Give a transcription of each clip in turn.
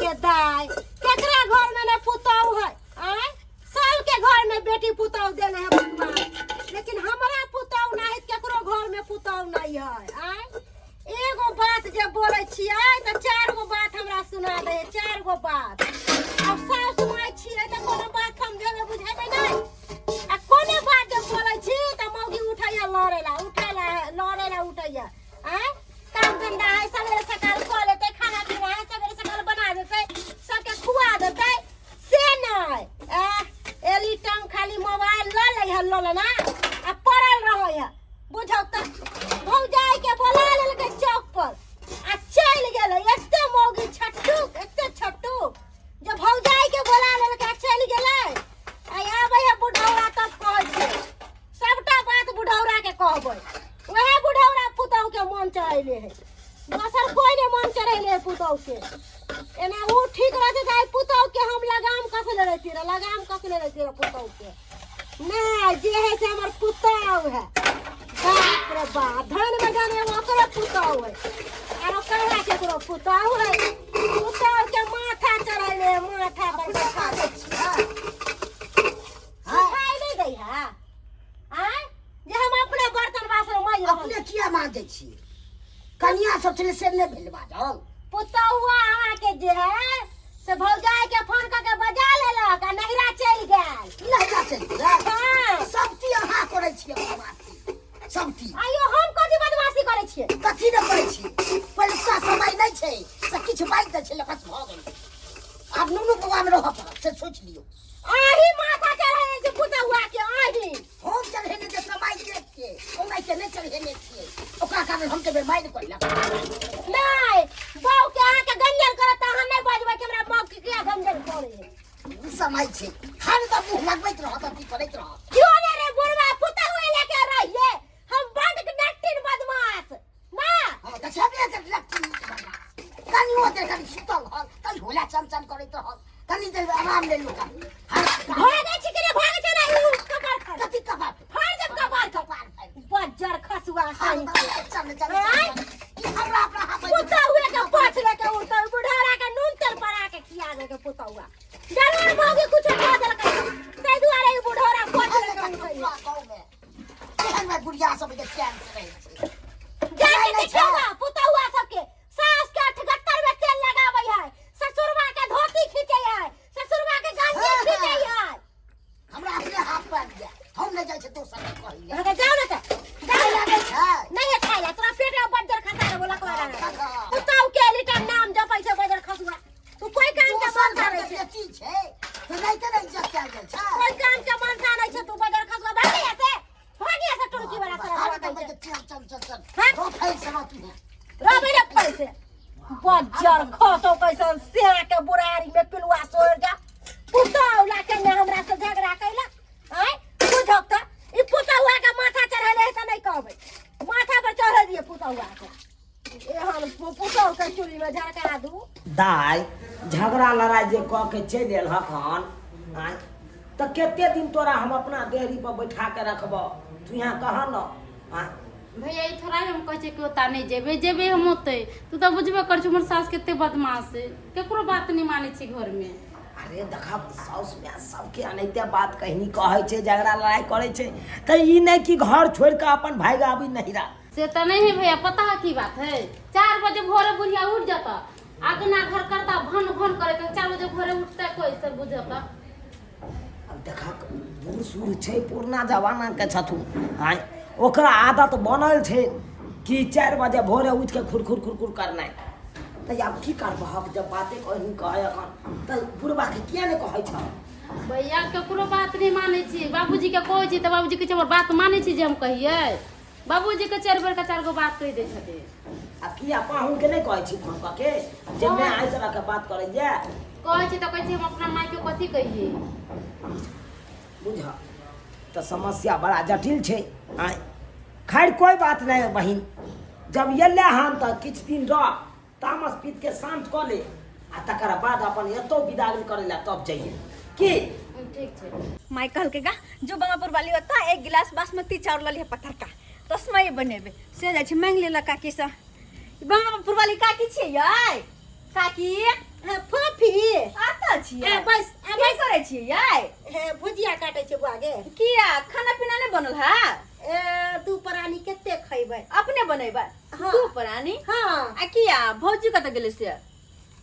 हे दाय, केकरा घर में ने पुतहु है? आय, सबके घर में बेटी पुतहु देने है भगवान, लेकिन हमरा पुतहु नहीं, केकरो घर में पुतहु नहीं है। आय, एगो बात जे बोलै छियै तऽ चार गो बात हमरा सुना दै है, चार गो बात। आब सासु माय छियै तऽ कोनो बात समझेबै बुझेबै नहि, आ कोनो बात जे बोलै छी तऽ मौगी उठैया लड़ैला, उठैला लड़ैला उठैया। आँय, काम धंधा है सवेरे सकाल कऽ लेतै, खाना पीना है सवेरे सकाल बना देतै, सबके खुआ देतै, से नहि। एली टाइम खाली मोबाइल लऽ लै है, लऽ लेना आ पड़ल रहै है। बुझौ तऽ भौजाई के बोला लेलकै चौक पर आ चलि गेलै। एते मौगी छट्टू, एते छट्टू जे भौजाई के बोला लेलकै आ चलि गेलै। आ आबै है बुढ़ौरा तब कहै छै, सबटा बात बुढ़ौरा के कहबै। वएह बुढ़ौरा पुतहु के मन चढ़ैले है, दोसर कोई नहीं मन चढ़ैले है पुतहु के। एना ओ ठीक रहते तऽ आइ पुतहु के हम लगाम कसले रहती रह, लगाम कसले रहती रह पुतहु के। नहीं जे है से हमर पुतहु है। बाप रे बाप, धन में धन एगो ओकरे पुतहु है, आरो कहाँ केकरो पुतहु है। पुतहु के माथा चढ़ैले, माथा पर बैठा दै छियै, सिखाइ नहि दै है। आँय, जे हम अपने बर्तन बासन मारि रहल। अपने किया मांजै छियै? कनिया सब छलै से नहि भेल बाजल। पुतहुआ अहाँके जे है से भौजाई के फोन कऽ के बजा लेलक आ नैहरा चलि गेल। नैहरा चलि गेल? हाँ। सब चीज अहाँ करै छियै बदमाशी, सब चीज। आइयो हम कथी बदमाशी करै छियै? कथी नहि करै छियै? पहिलुका समय नहि छै से किछु बाजि दै छलै, बस भऽ गेल। आब नुनू बौआमे रहऽ पड़त से सोचि लियौ। आही माथा चढ़ेने छै पुतहुआ के, आही। हम चढ़ेने जे समय देख के ओना के नहि चढ़ेने छियै, ओकरा कारण हम देबै मारि कोइला। नहि, बहू के अहाँके गंजन करत तऽ अहाँ नहि बजबै कि हमरा बहू के किया गंजन करे। ई समय छै, हरदम मुँह लगबैत रहत, अथी करैत रहत। क्यों ने रे बुढ़वा पुतहुए लेके रहिए, हम बड नट्टिन बदमाश ना। हाँ, तऽ छेबे कर लट्टी कनियो देर कनि सुतल रहल, कनि होला चमचम करैत रहल, कनि देर आराम लेलू कनि। भागै छी कि नहि भागै छै ना उ कपार फाड़। कथी कपार? फाड़ देब कपार। कपार फाड़। बज्जर खसुआ कहीं के। चल चल चल, ई हमरा अपना हाथ पुतहुए के पाछ लेके उड़तै, बुढ़ारा के नून तेल बना के खिया देके पुतहुआ। जरूर मौगी कुछो खा देलकै, ताहि दुआरे ई बुढ़ौरा पाछ लेके उड़तै। गाँव में एहन में बुढ़िया सब जे चैन से रहै छै। जाके देखियौ ना पुतहुआ सबके, सास के अठगत्तर में तेल लगाबै है, ससुरवा के धोती खींचै है, ससुरवा के गंजी खींचै है। हमरा अपने हाथ पर गया, हम नहि जाइ छै दोसर के कहै अहाँ के जाओ ना तऽ जाओ ना। लागै छै। नहीं है खाइ ला, तोरा पेट में बज्जर खसा रे बोला कोरा। पुतहु के एलीटा नाम जपै छै बज्जर खसुआ। तू कोई काम के दोसर मनसा घर नहीं के छै। बेटी छै तऽ नहीं तऽ नहीं इज्जत कयल जाइ छै। कोई काम के मनसा नहीं छै, तू बज्जर खसुआ भागी से, भागी से टुनकी वाला सारा हर भागै दम छै। के चल चल चल चल। हाँ? रो फैल से रह तू। रहबै रे फैल से। बज्जर खसो कैसन सेहा के बुरारी में पिलुआ सोर जा। पुतहु ला के ने हमरा से झगड़ा कैला। आँय, बुझक तऽ ई पुतहुआ के माथा चढ़ेले है तऽ नहीं कहबै, माथा पर चढ़े दिए पुतहुआ के। एहन पुतहु के चुल्ही में झड़का दू। दाइ, झगड़ा लड़ाइ जे कऽ के चलि एलहक हन, आँय, तऽ कते दिन तोरा हम अपना देहरी पर बैठा के रखबह? तू यहाँ कह न। आँय भैया, ई थोड़ा हम कहै छियै कि ओतऽ नहि जेबै, जेबै हम ओतै। तू तऽ बुझबे करै छी हमर सास कते बदमाश है, केकरो बात नहि मानै छै घरमे। अरे देखब, साउस माय सबके अनाहिते बात कहनी कहै छै, झगड़ा लड़ाइ करै छै तऽ ई नहि कि घर छोड़ि कऽ अपन भागि आबी नहिरा। से तऽ नहीं है भैया, पता है की बात है? 4 बजे भोरे बुढ़िया उठ जाता, अगना घर करता, भन भन करे, 4 बजे भोरे उठता कोई से बुझता। अब देखक, बूढ़ सूढ़ छै, पुरना जमाना के छथुन। आँय, ओकरा आदत बनल छै कि 4 बजे भोरे उठि के खुरखुर खुरखुर करनाइ। तऽ आब की करबहक जब बाते कहीं कहै अखन तऽ बुढ़बा के किया नहि कहै छह? भैया, केकरो बात नहीं मानै छी। बाबूजी के कहै छी तऽ बाबूजी कहै छै हमर बात मानै छी जे हम कहियै। बाबूजी के 4 बेर के 4 गो बात कहि दै छथिन। आ किया पाहुन के नहि कहै छी फोन कऽ के जे मैं एहि तरह के बात करैया? कहै छी तऽ कहै छी हम अपना माय के कथी कहियै। बुझ तऽ समस्या बड़ा जटिल छै। आँय, खैर कोई बात नहीं बहिन, जब एलै हन तऽ किछु दिन रह, तामस पीत के शांत कऽ ले आ तकर बाद अपन एतौ विदागरी करै लए तब जइए की। ठीक छै। माय कहलकै गा जो बंगापुर वाली ओतऽ 1 गिलास बासमती चाउर लऽ लिहे पतरका, तस्मय बनेबै। से जाइ छी मांगि लेलक काकी सँ। बंगापुर वाली काकी छियै यै? काकी? हाँ, फूफी। किया खाना पीना नहीं बनल है? ए दू प्राणी कते खैबै? अपने बनेबै? हाँ। दू प्राणी? हाँ। आ किया भौजी कतऽ गेलै से?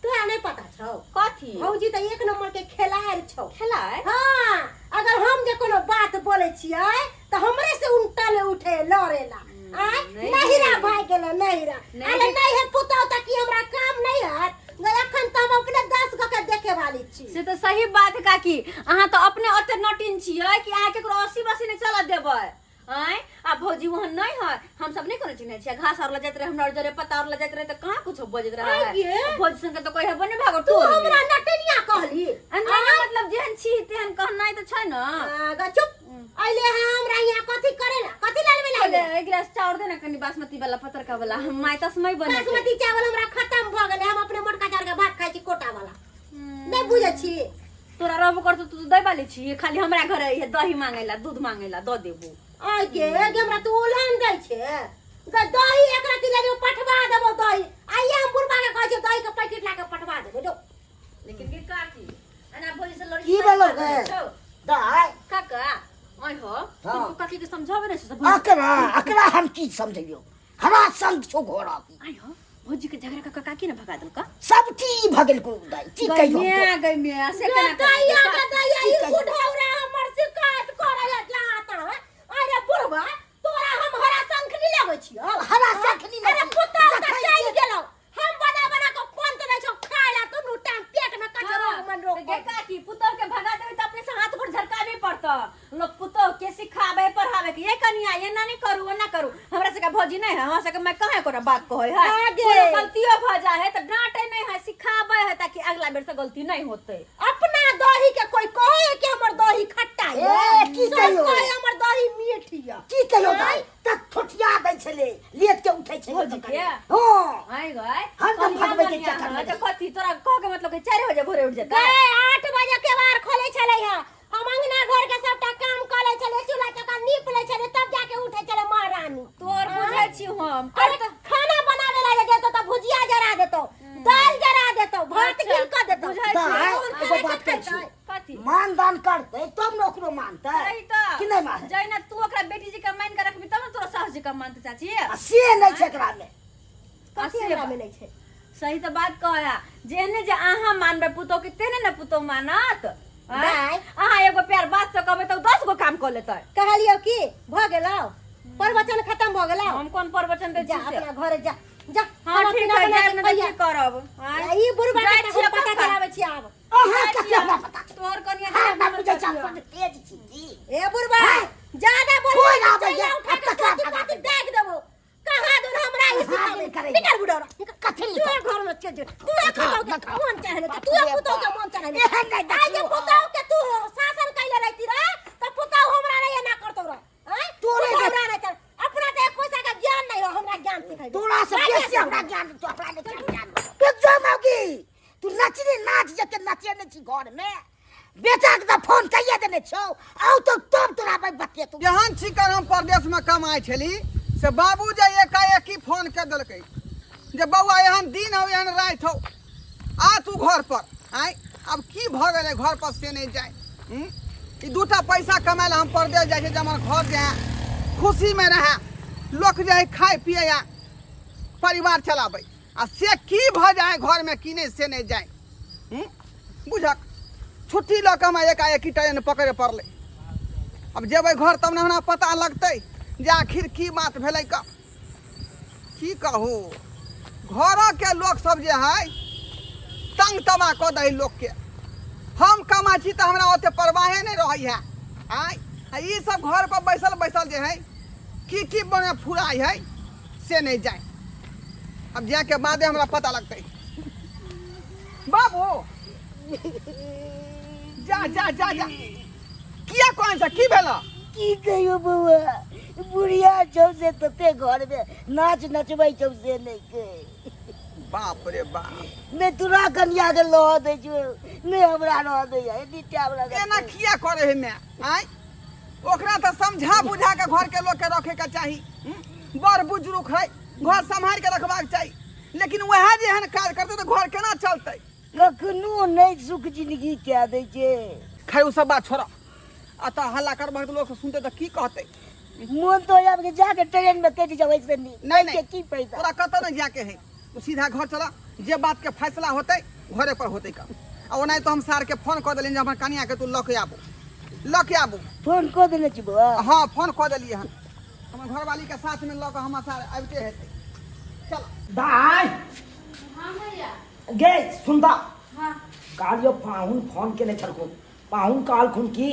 तोरा नहीं पता छौ? कथी? भौजी तऽ एक नंबर के खेलाड़ छौ। खेलाड़? हाँ, अगर हम जे कोनो बात बोले छियै तऽ हमरे से उल्टा ले उठे लड़ेला। आय नहीं। नहिरा भाग गेलै नहिरा। नहीं। अरे नहीं है पुतौ तऽ की हमरा काम नहीं हत? अखन तऽ हम अपने 10 गो के देखे वाली छी। से तऽ सही बात है काकी, अहाँ तऽ अपने ओते नटिन छियै कि अहाँ केकरो असी बसी नहि चलऽ देबै। आँय आ भौजी ओहन नहीं है, हम सब नहीं कोनो चिन्है छियै। घास और लऽ जाइत रहे हमरा जरे, पत्ता और लऽ जाइत रहे तऽ कहाँ कुछो बजैत रहे। आँय गे। भौजी संगे तऽ कोइ हेबो नहि भागो तू टोल में। हमरा नटनिया कहली? आ नहि, नहि, मतलब जेहन छी तेहन कहनाइ तऽ छै ने। आ, गा चुप। अइले है हमरा यहाँ कथी करेला? कथी लालबे पहिले लालबे? एक गिलास चाउर दे ने कनी, बासमती वाला पतरका वाला, हम माय तस्मय बनेतै। बासमती चावल हमरा खत्म भऽ गेलै, हम अपने मोटका चाउर के भात खाइ छी कोटा वाला। नहि बुझै छी? तोरा रहबो करतौ तू दै वाली छी, खाली हमरा घर अइहे दही मांगेला दूध मांगेला दऽ देबो। आइ गे गे हमरा तू उलहन दै छे। गे दही एक रत्ती ले जो पठवा देबो दही। आइए हम बुढ़बा के कहै छियै दही के पैकेट ला के पठवा देबो जो। लेकिन गे काकी एना भौजी से लड़ी की भेलौ गे? दाइ काका ओइ हो। हाँ। तू काकी के समझाबे नै छै? अकरा अकरा हम की समझैयो, हमरा संग छौ घोड़ा की। आइ हो भौजी के झगड़ा का काकी ने भगा देलका। सब चीज भऽ गेल को दाइ, की कहियो हम तोरा? गै गै मे से गे केना दैया गे दैया, की ई कहियौ? बुढ़ौरा हमर शिकायत करे है जहाँ तहाँ। अरे बुढ़बा तोरा हम हरा शंख नहीं लगै छियौ? हरा शंख नहि अरे लगै। पुतहु तऽ देखै चलि छियै। गेलौ, हम बना बना के कोन तऽ दै छौ खाय ला, दुनू टाइम पेट में कचरो मन रोक। गे काकी पुतोह के भगा देबे तऽ अपने से हाथ गोड़ झरकाबे पड़तौ। लोग पुतोह के सिखाबे पढ़ाबे के ये कनिया एना नहीं करू ओना करू। हमरा सबके भौजी नहीं है, हमरा सबके मैं कहाँ कोनो बात कहै है। आगे। कोनो गलतियो भऽ जाए है तऽ डांटे नहीं है, सिखाबे है ताकि अगला बेर से गलती नहीं होते। अपना दही के कोई कहे कि हमर दही खट्टा ए, ये, की सब कहियौ? कहे हमर दही मीठ ये। की कहियौ दाइ, तऽ ठोठिया दै छलै, लेट के उठै छलै भौजी तऽ के? हँ। आइ गए हरदम कनिया भगबै के कनिया, चक्कर में हाँ, तऽ रहै। कथी तोरा कह के मतलब के 4 बजे भोरे उठ जेतै? गए 8 बजे के बार खोले छलै है, हम अंगना घर के सबटा काम कऽ लै छलै, चूल्हा चौका नीप लै छलै, तब जाके उठै छलै महारानी। तोर बुझै छी हम। अरे खाना बनावे ला जे देतौ तऽ भुजिया जरा देतौ, दालि जरा देतौ, भात अच्छा, गिल कऽ देतौ। बुझै छी। दाइ, कोन एगो खाना बात के कहै छी। खैतै? कथी? मान दान करतै तब ने ओकरो मानतै। सही तऽ। कि नहि मानतै? जहिना तू ओकरा बेटी जी के मान के रखबी तब ने तोरा सास जी के मानतै चाची। आ से नहि छै एकरा मे। कथी आ से हमरा बात। मे नहि छै? सही तऽ बात कहया, जेहने जे अहाँ मानबै पुतोह के तेहने ने पुतोह मानत। आँय? दाइ। अहाँ एगो प्यार बात से कहबै तऽ 10 गो काम कऽ लेतै। कहलियौ की भऽ गेलौ प्रवचन खत्म भऽ गेलौ? हम कोन प्रवचन दै जा छी से? अपना घरे जा जा। हाँ खाना ठीक पीना है, बना जायब के ने तऽ खइहे। की करब? आँय? आ ई बुढ़बा के जाइ तऽ छियै हम पता कक्का। चलाबै छियै आब। अहाँ कते हमरा पता छै? तोहर कनिया हाँ, जे हमरा बुझै छै हमर अपन तेज छी की। ए बुढ़बा हाँ। ज्यादा कोइ बोलबे ना आबै चलि छै, उठा अब के तकरा पाती भगा पाती देबै। दागि देबो। कहाँ दूर हमरा ई हाँ, सिखाबै। नहीं करै। निकल बुढ़ौरा, निकल। कथी तू निकल? घर में चल जो। तू देखा, पुतोह के देखा। मन चाहे तू बाप रे पुतोह के बाप। मन चाहे। एहन नहि आइ जे देखियौ। पुतोह के तू शासन कैले रहती रे तऽ पुतोह हमरा नहीं एना करतौ रे। आँय? तोरे पुतोह हमरा नहीं चल। अपना तऽ एक पैसा के ज्ञान नहीं हो, हमरा ज्ञान सिखेबे। तोरा से राखे बेसी तू। हमरा ज्ञान, तू अपना नहि ज्ञान। तू जो मौगी, तू नचनी नाच जते नचे नहि छी घर में। बेटा के तऽ फोन कहिए देने छौ, आउ तो तब तोरा भाई बतियेतौ। एहन छिकर हम परदेश में कमाइ छली से बाबू जे एकाएकी फोन कर देलकै जे बौआ एहन दिन हौ एहन राति हौ, आ तू घर पर आय। आब की भऽ गेलै घर पर से नहि जाय। ई दूटा पैसा कमाय लए हम परदेश जाइ छियै जे हमर घर जे है खुशीमे रहए, लोक जे है खाय पिए आ परिवार चलाबै, आ से की भऽ जाइ घरमे की नहि से नहि जाय। बुझक छुट्टी लऽ कऽ हमरा एकाएकी ट्रेन पकड़े पड़लै। आब जेबै घर तब ने हमरा पता लगतै जे आखिर की बात भेलै। क की कहू, घरके लोक सब जे है तंग तबाह कऽ दै लोकके। हम कमाइ छी तऽ हमरा ओते परवाहे नहि रहै है। आँय, आ ई सब घर पर बैसल बैसल जे है की की बने फुराइ है से नहि जाय। अब जाके बादे हमरा पता लगतै। बाबू जा जा जा जा, किया कोन से की भेल? की कहियो बौआ, बुढ़िया छौ से तते घर में नाच नचबै छौ से नहि के। बाप रे बाप, नहि तोरा कनिया के लह दै छौ, नहि हमरा रह दै है, एनी टाइम लगत। एना किया करे है मैं? आँय, ओकरा तऽ समझा बुझा के घर के लोग के रखे के चाही। बड़ बुजुर्ग है, घर सम्हारि के रखबाक चाही, लेकिन वएह जे एहन काज करतै तऽ घर केना चलतै? कखनो नहि सुख जिंदगी कए दै छै। खैर ओ सब बात छोड़, आ तऽ हल्ला करबह तऽ लोक सब सुनतै तऽ की कहतै मोन तो आब के जाके ट्रेन में कटि जाओ ऐसे नहीं नहीं, नहीं। के की पैसा तोरा कतऽ नहि जाके है तू सीधा घर चला जे बात के फैसला होतै घरे पर होतै का आ ओनाहि तो हम सार के फोन कऽ देलियनि जे हमर कनिया के तू लऽ के आबू लऽ के आबू फोन कऽ देने छी बौआ हाँ फोन कऽ देलियै हन हमर घरवाली के साथ में लऽ कऽ हमर सार आबिते हेतै चल दाय हाँ भैया गे सुनता हाँ कहलियो पाहुन फोन केने छलखुन पाहुन कहलखुन कि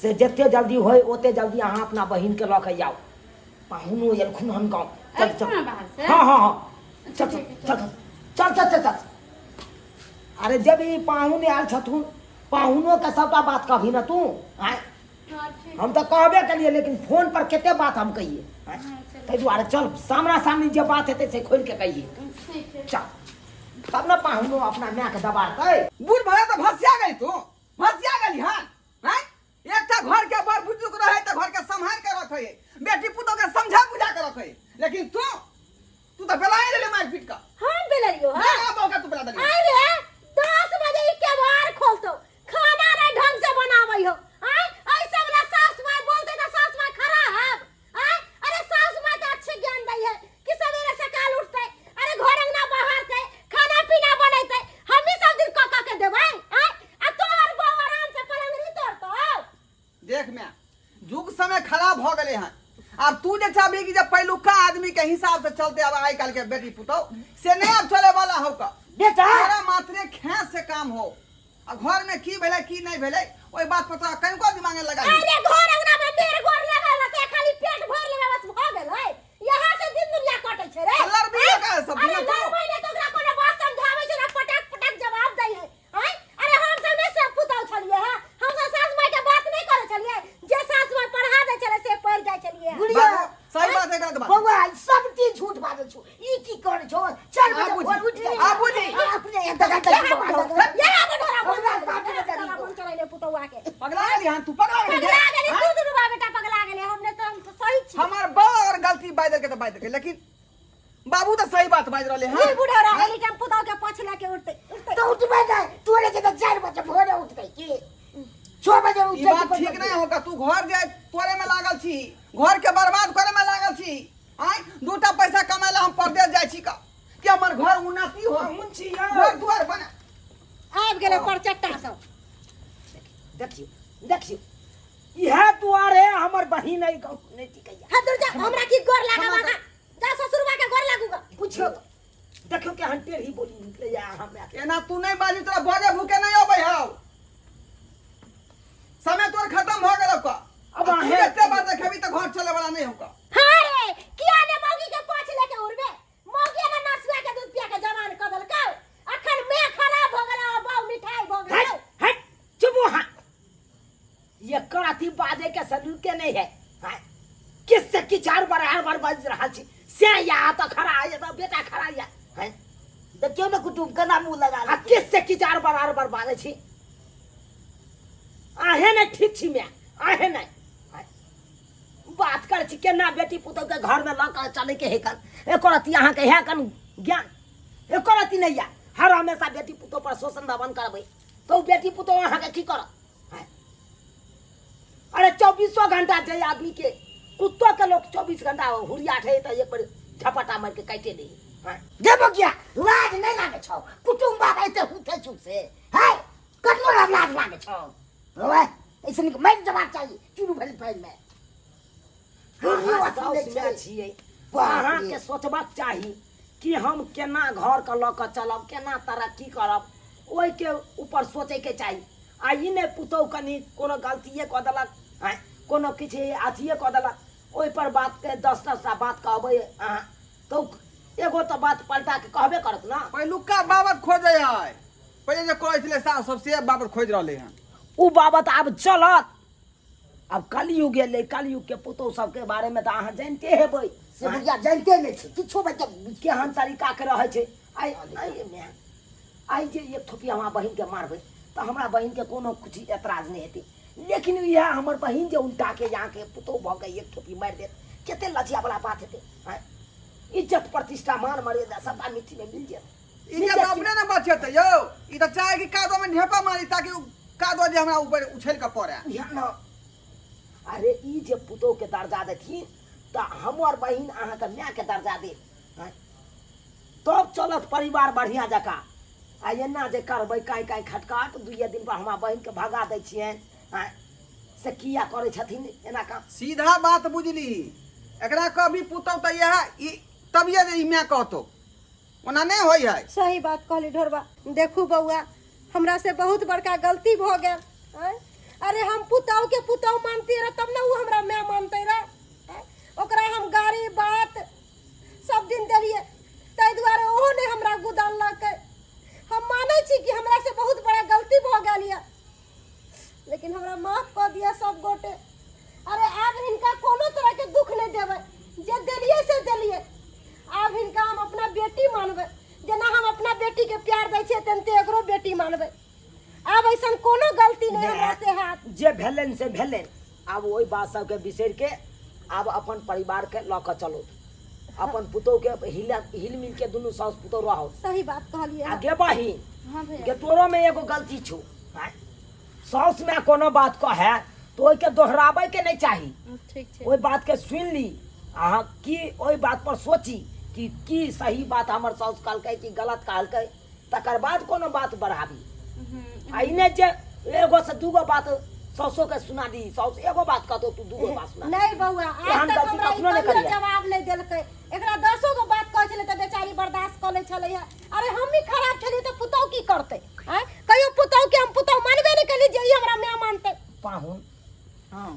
से जते जल्दी होय ओते जल्दी अहाँ अपना बहिन के लऽ के आउ पाहुनो एलखुन हन गाँव चल चल एलखुन हन बाहर से? हाँ हाँ हाँ चल चल चल चल चल चल चल अरे जब ई पाहुन आयल छथुन पाहुनो के सबटा बात कहबी ना तू आँय हाँ, ठीक हम तऽ कहबे केलियै लेकिन फोन पर कते बात हम कहिए आँय? ताहि दुआरे चल सामना सामनी जे बात हेतै से खोलि के कहिए ठीक है चल तब ने पाहुनो अपना मायके दबाड़तै बूढ़ भले तऽ भसिया गेली तू भसिया गेली हन आँय एकटा घर के बड़ बुजुर्ग रहे तऽ घर के सम्हारि के रखे बेटी पुतोह के समझा बुझा के रखे लेकिन तू तू तऽ बेलाए लेले मारि पीट के हम बेलरियो हां ना बौका तू बेला देली अरे 10 बजे ई केवाड़ खोलतो खाना नहीं ढंग से बनावै हो आय ऐसे वाला सास माय बोलते तो सास माय खड़ा है आय अरे सास माय तो अच्छे ज्ञान दै है कि सवेरे सकाल उठते अरे घर अंगना बहारते खाना पीना बनैते हम ही सब दिन क क के देबै आय आ तोहर बहू आराम से पलंग नहीं तोड़तो देख मैं युग समय खराब हो गए हैं आब तू जे चाहबी कि जब पहिलुका आदमी के हिसाब से चलते अब आइ काल्हि के बेटी पुतोह से नहीं अब चले वाला हो का बेटा तोरा मात्रे खेस से काम हो आ घर में की भेलै की नहीं भेलै ओहि बात पर तोरा कनिको दिमाग नहि लगाही अरे घर अंगना में मेरे घर लगल रहते खाली पेट भर लेवे बस भ गेलै यहाँ से दिन दुनिया कटै छै रे लड़बी का सब अरे दिन तू लड़बै ने तो ओकरा कोनो बात समझाबै छै ना पटक पटक जवाब दै है आँय अरे हम सब नहीं सब पुतौ छलियै हँ हम सब सास माय के बात नहीं करै छलियै जे सास माय पढ़ा दै छलै से पढ़ जाइ छलियै गुड़िया बाबू, सही बात है गलत बात बौआ ई सब चीज झूठ बाजै छौ ई की करै छौ चार बजे आबू भोर जी, उठ जाइ आबू जी। अपने एतऽ तक यहाँ बढ़ोरा हमरा सामने करी फोन चलैले पुतौआ के पगला गेली हन तू पगला गेली पगला गेली तू दुनू बा बेटा पगला गेले हमने तो हम तो सही छी हमर बा अगर गलती बाजि देलकै तऽ बाजि देलकै लेकिन बाबू तऽ सही बात बाजि रहले ई हन बूढ़ा रहली टाइम पुतौ के पोछ लेके उठते उठते तो उठबै नहि तोरे के तऽ 4 बजे भोरे उठबै की 6 बजे ई उठै बात ठीक नहीं होगा तू घर जाए तोरे में लागल छी घर के बर्बाद करे में लागल छी आय दूटा पैसा कमाए ला हम परदेश जाय छी का कि हमर घर उन्नति हो पाहुन छी यौ। घर दुआर बना आबि गेलै परचट्टा सब देखियौ देखियौ इएह दुआरे हमर बहिन एहि गाँव नहि टिकैया हट दूर जा हमरा की गोर लागब अहाँ जा ससुरबा के गोर लागू ग पुछियौ तऽ देखियौ केहन टेढ़ी बोली निकलैया हमरा के एना तू नहीं बाजी तोरा बजे भूखे नहीं अबै हौ समय तोर खत्म हो गेलौ का अब अब अहें- एते बात देखेबी तऽ घर चले वाला नहीं होगा हाँ रे किया ने मौगी के पोछ लेके उड़बे मौगी ने नसुआ के दूध पिया के जवान क देलकौ अखन मैं खराब भ गेलौ आ बाऊ मिठाई भ गेलौ हट हट चुप हो एकर अथी बाजे के सलूके नहीं है हाँ? किससे की चार बार आर बार बाज रहा छी से या तो खड़ा है तो बेटा खड़ा या हैं देखियौ ने कुटुम केना मुँह लगा आ किससे की चार बार आर बार बाजे छी आहे नहीं ठीक छी मैं आहे नहीं हैं? बात कर छी केना बेटी पुतोह के घर में लऽ के चले के है कन एकर अथी अहाँ के है कन ज्ञान एकर अथी नहीं या हर हमेशा बेटी पुतोह पर शोषण दमन करबै तो बेटी पुतोह अहाँ के की करत हैं? अरे चौबीसों घंटा जे आदमी के कुत्तो के लोग 24 घंटा हुरिया ठे तो एक बार झपटा मार के काटे दे हैं? गे बगिया लाज नहीं लागे छौ कुटुम बाप ऐते हुते छौ से है कतनो लाज लाज लागे छौ ओए ऐसे निक मर जबाक चाहिए चुरू भरी पानि में अहाँ साउस माय छियै अहाँके सोचबाक चाही कि हम केना घरके लऽ कऽ चलब केना तरक्की करब ओहिके ऊपर सोचैके चाही आ ई नहि पुतहु कनि कोनो गलतिए कऽ देलक आँय कोनो किछु अथिए कऽ देलक ओहिपर बातके दस दस टा बात कहबै अहाँ तऽ एगो तऽ बात पलटाके कहबे करत ने पहिलुका बाबत खोजै है पहिले जे कहै छलै सास सब से बाबत खोजि रहलै हन ओ बाबत आब चलत आब कलयुग एलै कलयुगके पुतहु सबके बारेमे तऽ अहाँ जानिते हेबै से बुढ़िया जानिते नहि छै किछो बच्चा केहन तरीकाके रहै छै आइ आइ माय आइ जे एक थोपी हमरा बहिनके मारबै तऽ हमरा बहिनके कोनो किछु एतराज नहि हेतै लेकिन इएह हमर बहिन जे उल्टाके अहाँके पुतहु भऽ कऽ एक थोपी मारि देत कते लजियावला बात हेतै आँय इज्जत प्रतिष्ठा मान मर्यादा सबटा मिट्टीमे मिल जायत इज्जत अपने ने बचेतै यौ ई तऽ चाहे कि कादोमे ढेपा मारी ताकि उ कादो जे हमरा ऊपर उछलि कऽ पड़े इएह ने अरे ई जे पुतोहके दर्जा देथिन तऽ हमर बहिन अहाँके मायके दर्जा देत। आँय, तब चलत परिवार बढ़िआँ जकाँ। आ एना जे करबै काँय काँय खटखट, दुइए दिनपर हमरा बहिनके भगा दै छियनि। आँय, से किया करै छथिन एना काम? सीधा बात बुझली, एकरा कभी पुतहु तऽ इएह ई तभिए जे ई माय कहतौ, ओना नहि होइ है। सही बात कहली ढोरबा। देखू बौआ, हमरा से बहुत बड़का गलती भऽ गेल। आँय, अरे हम पुतहु के पुतहु मानती रह तब ने ओ हमरा माय मानते रह। आँय, ओकरा हम गाड़ी बात सब दिन देलियै, ताहि दुआरे ओहो नहि हमरा गुदानलकै। हम मानै छी कि हमरा से बहुत बड़ा गलती भऽ गेल यऽ, लेकिन हमरा माफ कऽ दिअ सब गोटे। अरे आब हिनका कोनो तरह के दुख नहि देबै, जे देलियै से देलियै। आब हिनका हम अपना बेटी मानबै, जेना हम अपना बेटी के प्यार दै छियै तेनाहिते एकरो बेटी मानबै। आब ऐसन कोनो गलती नहि हमरा से हैत। जे भेलनि से भेलनि, आब ओहि बात सबके बिसरि के आब अपन परिवार के लऽ कऽ चलू, अपन पुतोह के हिल हिल मिल के दुनू साउस पुतोह रहू। सही बात कहलियै। आ गे बहिन, हाँ भैया, गे तोरो में एगो गलती छौ। आँय, साउस में कोनो बात कहे तो ओहिके दोहराबै के नहीं चाही। ठीक छै। ओहि बात के सुनि ली, अहाँ की ओहि बात पर सोची कि की सही बात हमर साउस कहलकै कि गलत कहलकै, तकर बाद कोनो बात बढ़ाबी। आ ई नहि जे एगो से दूगो बात साउसो के सुना दी, साउस एगो बात कहतो तू दूगो बात सुना दी। नहीं बौआ, आज एहन तक गलती हमरा ई कखनो नहि कहियो करिहे। जवाब नहीं देलकै। एकरा दसो गो बात कहै छलै तऽ बेचारी बर्दाश्त कऽ लै छलै। अरे हम ही खराब छलियै तऽ पुतहु की करतै? आँय, कहियो पुतहु के हम पुतहु मानबे नहि केलियै जे ई हमरा माय मानतै। पाहुन, हाँ,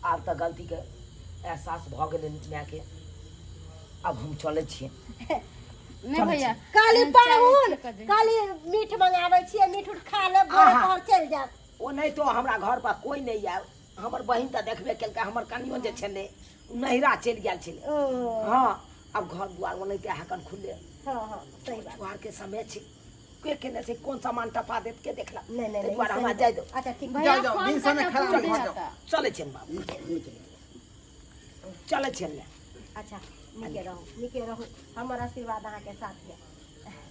आब तऽ गलती के एहसास भऽ गेलै मायके, आब हम चलै छियै। नहीं भैया, काली चाय पाहुन, ठीक कर दे। काली मीठ मंगाबै छियै, मीठ उठ खा लेब, भोरे आहा। पहर चलि जायब। ओ नहि तो हमरा घर पर कोई नहि आयल, हमर बहिन तऽ देखबे केलकै, हमर कनियो जे छलै ओ नैहरा चलि गेल छलै। ओ हाँ, आब घर दुआर ओनाहिते हकन खुलले। हाँ हाँ, सही बात। छुहार के समय छै, के केने छै, कोन सामान टपा देत के देखलक। नहीं नहीं ताहि नहीं, दुआरे सही हमरा बात। जाय दो। अच्छा ठीक। भैया जाओ, जाओ, फोन दिन समय करके खराब बोल भऽ दिया जाओ। था। चलै छियनि बाबू, चलै छियनि ले। अच्छा, नीके रहू, नीके रहू, हमर आशीर्वाद अहाँके साथ यऽ।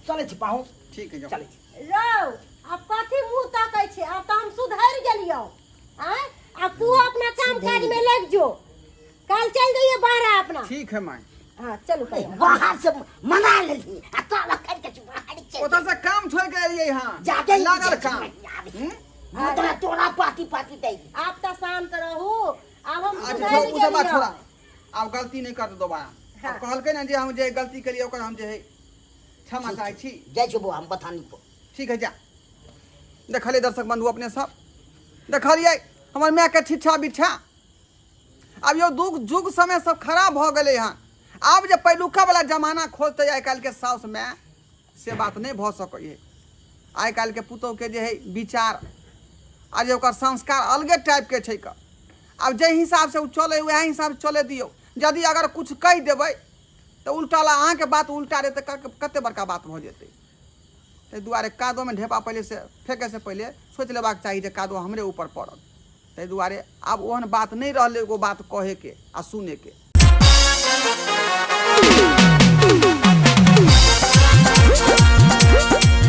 चलै छी पाहुन। ठीक है, जाओ। चलै छी। रौ, आब कथी मुँह तकै छी? आब तऽ हम सुधरि गेलियौ। आँय, आब तू अपना काम काज में लग जो, काल्हि चलि जइए बाहर अपना। ठीक है माय। हाँ चलू भैया। बाहर से मना लेली आ तब अखन के बाहर चलि ओतऽ से काम छोड़ के एलियै हँ, जादे ही लागल बुझै काम। छी, आबै। हम्म? मुदा तोरा पाती पाती दै। आब तऽ शान्त रहू, आब हम अच्छा सुधरि छोड़, ओ सब बात गेलियौ। छोड़ा, आब गलती नहि करतै दोबारा। हाँ। आब कहलकै ने जे हम जे गलती केलियै ओकर हम जे है क्षमा चाहै छी। जाइ छौ बौआ हम बथानी पर। ठीक है, जा। देखलियै दर्शक बंधु, अपने सब देखलियै हमर मायके छिच्छा बिच्छा। आब यौ दुख जुग समय सब खराब भऽ गेलै हँ। आब जे पहिलुका वाला जमाना खोजतै आइ काल्हिके साउस माय, से बात नहि भऽ सकै है। आइ काल्हिके पुतोहुके जे है विचार आ जे ओकर संस्कार अलगे टाइपके छै। आब जाहि हिसाबसँ ओ चलै वएह हिसाबसँ चलै दियौ। यदि अगर किछु कहि देबै तऽ उल्टा ला अहाँके बात उल्टा रहतै, कते बड़का बात भऽ जेतै। ताहि दुआरे कादोमे ढेपा पहिले से फेकैसँ पहिले सोचि लेबाक चाही जे कादो हमरे ऊपर पड़त। ताहि दुआरे आब ओहन बात नहि रहलै एगो बात कहैके आ सुनैके।